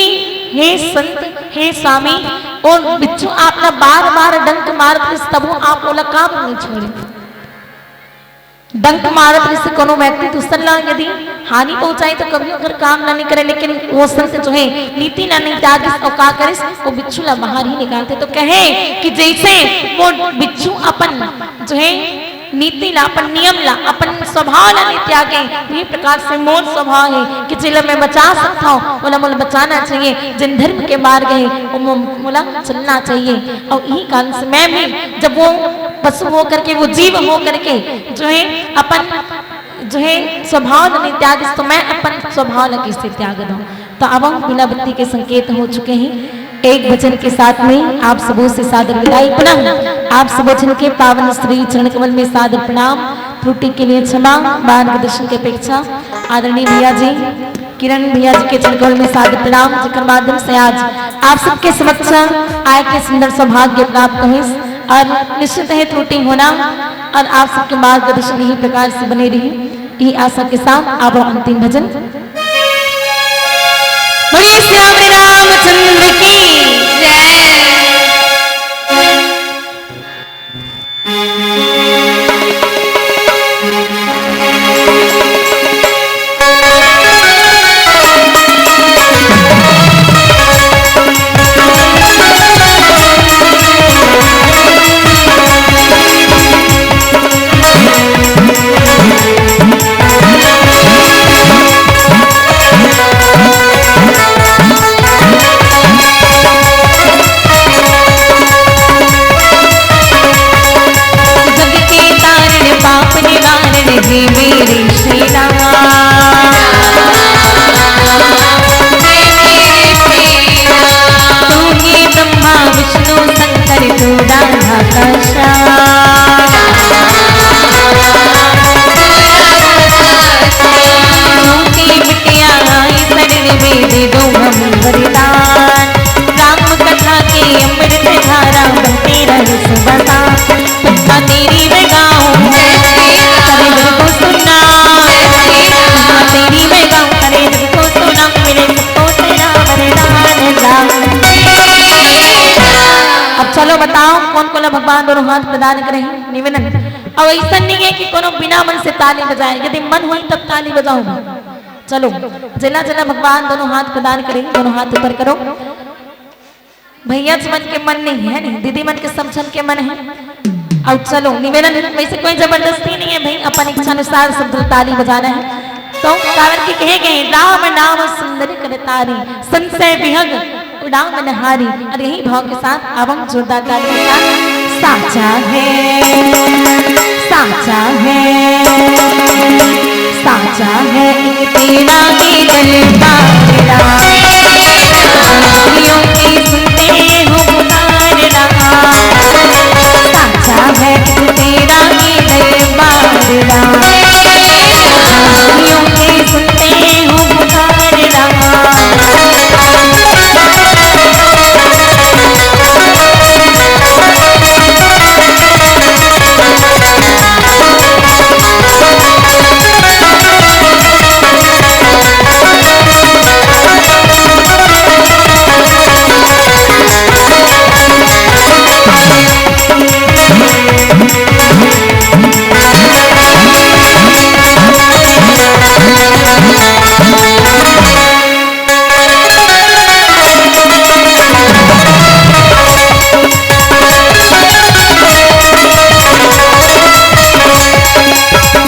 हे संत, हे स्वामी, वो बिच्छू आप ला बार-बार डंक मारत रहिस, तभो आप ओला काबर नहीं छोड़े? डंक मारत रहिस कोनो व्यक्ति दूसर ला यदि हानि पहुंचाए तो कभी ओकर काम ला नहीं करे, लेकिन वो संत जो है नीति ला नहीं त्यागिस और का करिस, वो बिच्छू ला बाहर ही निकालथे। तो कहे कि जैसे वो बिच्छू अपन जो है नीति ला, अपन नियम ला, अपन स्वभाव ला नहीं त्यागे, उही प्रकार से मोर स्वभाव हे कि जेला मैं बचा सकत हंव, ओला मोला बचाना चाहिए। जिन धर्म के मार्ग हे, वो मो-, मोला चलना चाहिए। और यही कारण से मैं भी जब वो पशु हो करके, वो जीव हो करके जो है अपन जो है स्वभाव ला नहीं त्यागिस, तो मैं अपन स्वभाव ला कैसे त्याग दूं? तो अब हम बिना बत्ती के संकेत हो चुके हैं। एक भजन के साथ में आप सबों से सादर विदाई। पुनः आप सबों जन के पावन श्री चरण कमल में सादर प्रणाम, त्रुटि के लिए क्षमा, मार्गदर्शन की अपेक्षा। आदरणीय भैया जी, किरण भैया जी के चरण कमल में सादर प्रणाम, जेकर माध्यम से आज आप सबके समक्ष आए के सुंदर सौभाग्य प्राप्त होइस। और निश्चित है त्रुटि होना, और आप सबके मार्गदर्शन यही प्रकार से बने रही, यही आशा के साथ आप अंतिम भजन। बोलिए सियावर रामचंद्र की जय। चलो बताओ, कोन कोन ला भगवान दोनों हाथ प्रदान करे हे? निवेदन। अउ अइसन नइ हे कि कोनो बिना मन से ताली बजाए, यदि मन होही तब ताली बजाहू। चलो, जेला जेला भगवान दोनों हाथ प्रदान करे, दोनों हाथ ऊपर करो। भैया जी मन के मन नइ हे, नहीं, दीदी मन के सब झन के मन हे। अउ चलो, निवेदन हे, वइसे कोई जबरदस्ती नइ हे भाई, अपन इच्छा अनुसार सब झन ताली बजाना हे। तो काबर के कहे गे, "राम नाम सुंदर कर तारी, संसय विहग उड़ाव मन हारी।" अउ यही भाव के साथ आवम जोरदार ताली के साथ। साचा हे, साचा हे, साचा हे एक तेरा ही दरबार राम। दुनियों की सुनते हो पुकार राम। साचा है एक तेरा ही दरबार राम। दुनियों की सुनते हो पुकार राम।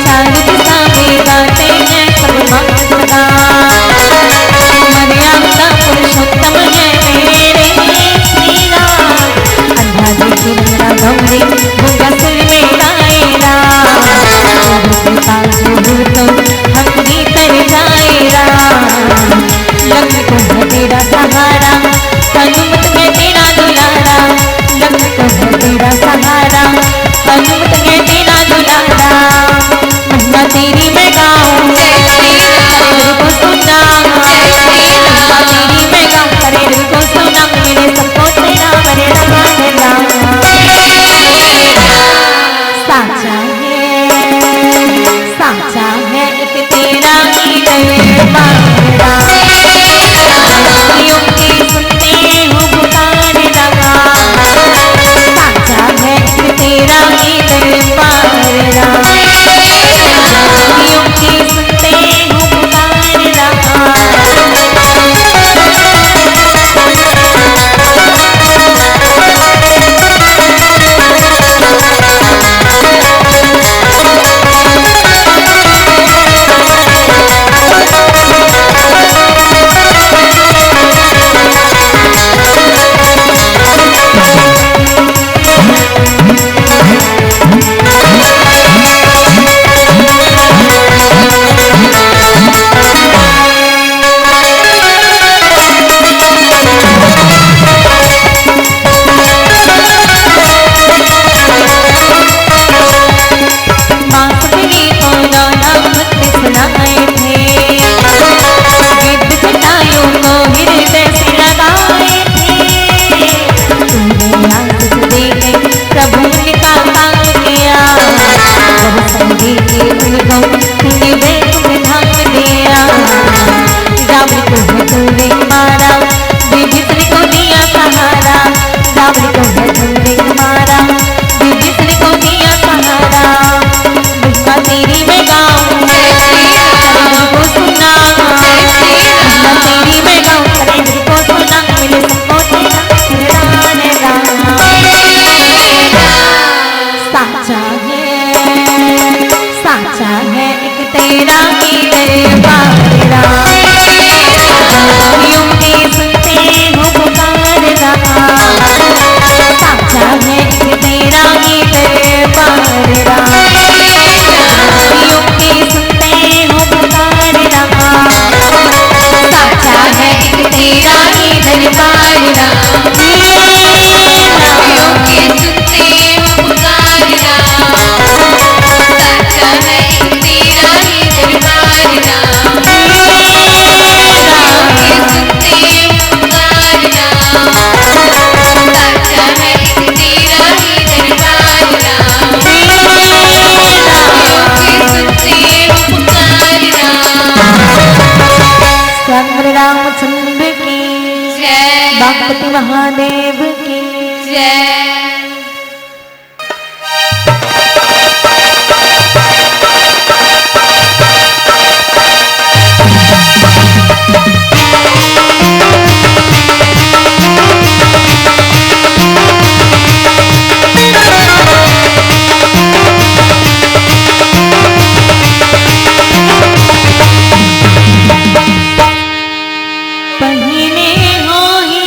चांद दिशा में गाते हैं सब मस्त गान। मर्यादा पुरुषोत्तम है मेरे श्री राम। अंधा जी की रंगना गौरी, गंगा सिर में गाए राम। प्रभु के पास हुर तो हम भीतर जाए राम। लक्ष्मण को है तेरा सहारा, हनुमत है तेरा दुलारा। लक्ष्मण को है तेरा सहारा, हनुमत है तेरा दुलारा। महिमा तेरी मैं गाऊं, तेरे को सुनाऊं। महिमा तेरी मैं गाऊं, तेरे को सुनाऊं। मेरे सबको तेरा वरदान राम। साचा है, साचा है एक तेरा ही दरबार राम। दुनियों की सुनते हो पुकार राम। साचा है एक तेरा ही दरबार राम। दुनियों की सुनते हो पुकार राम। बांसुरी को नौना मुझसे सुनाए थे, गिद्ध जटायु को हृदय से लगाए थे। तूने आशीष देके प्रभु उनका काम किया, दर्शन देके उनको तूने वैकुंठ धाम दिया। रावण को है तूने मारा, विभीषण को दिया सहारा। रावण को है तूने मारा, विभीषण को दिया सहारा। महिमा तेरी मैं गाऊं, कलेंद्र को सुना। महिमा तेरी मैं गाऊं, कलेंद्र को सुना। मिले सबको तेरा वरदान राम। साचा है, साचा है एक तेरा ही दरबार राम। दुनियों की सुनते हो पुकार राम। साचा है एक तेरा ही दरबार राम। दुनियों की सुनते हो पुकार राम। साचा है एक तेरा ही दरबार राम। दुनियों की सुनते हो पुकार राम। साचा है एक तेरा ही दरबार राम। श्याम रामचंद्र की जय। बागपति महादेव की जय। पहिने होही।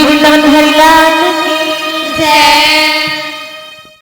वृंदावन बिहारी लाल की। जय।